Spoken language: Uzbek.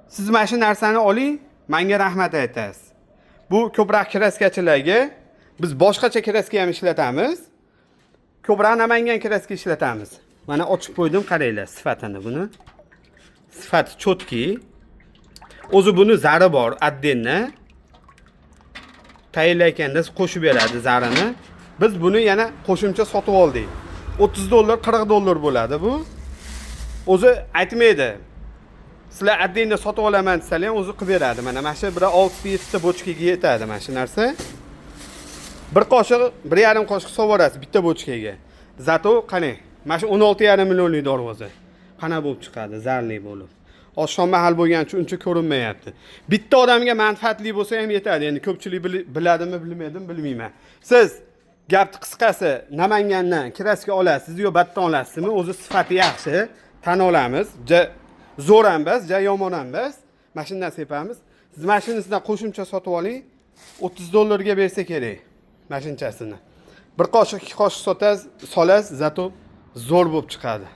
Siz mana shu narsani oling, menga rahmat aytasiz. Bu ko'proq краска chilarga, biz boshqacha краска ham ishlatamiz. Ko'proq Namangan краска ishlatamiz. Mana, ochib qo'ydim, qaranglar sifatini buni. Sifati чёткий. O'zi buni zari bor, отдельно. Tayyorlayotganda qo'shib beradi zarini. Biz buni yana qo'shimcha sotib oldik. 30 dollar, 40 dollar bo'ladi bu. O'zi aytmaydi. Sizlar отдельно sotib olaman desalar ham, o'zi qilib beradi. Mana shu bir 6 7 ta bochkaga yetadi mana shu narsa. Bir qoshiq, 1,5 qoshiq solib bitta bochkaga. Зато qarang, mana shu 16,5 millionlik darvoza. Qana bo'lib chiqadi, zarli bo'lib. Oqshom mahal bo'lgani uchun uncha ko'rinmayapti. Bitta odamga manfaatli bo'lsa ham yetadi. Endi ko'pchilik biladimi, bilmaydimi, bilmayman. Siz, gapni qisqasi, Namangandan краска olasiz yo batdan olasizmi, o'zi sifati yaxshi, tan olamiz. Ja zo'r ham emas, ja yomon ham emas. Mana shundan sepamiz. Siz mashinasidan qo'shimcha sotib oling. 30 dollarga bersa kerak mashinchasini. Bir qoshiq, ikki qoshiq sotasiz, solasiz, зато zo'r bo'lib chiqadi.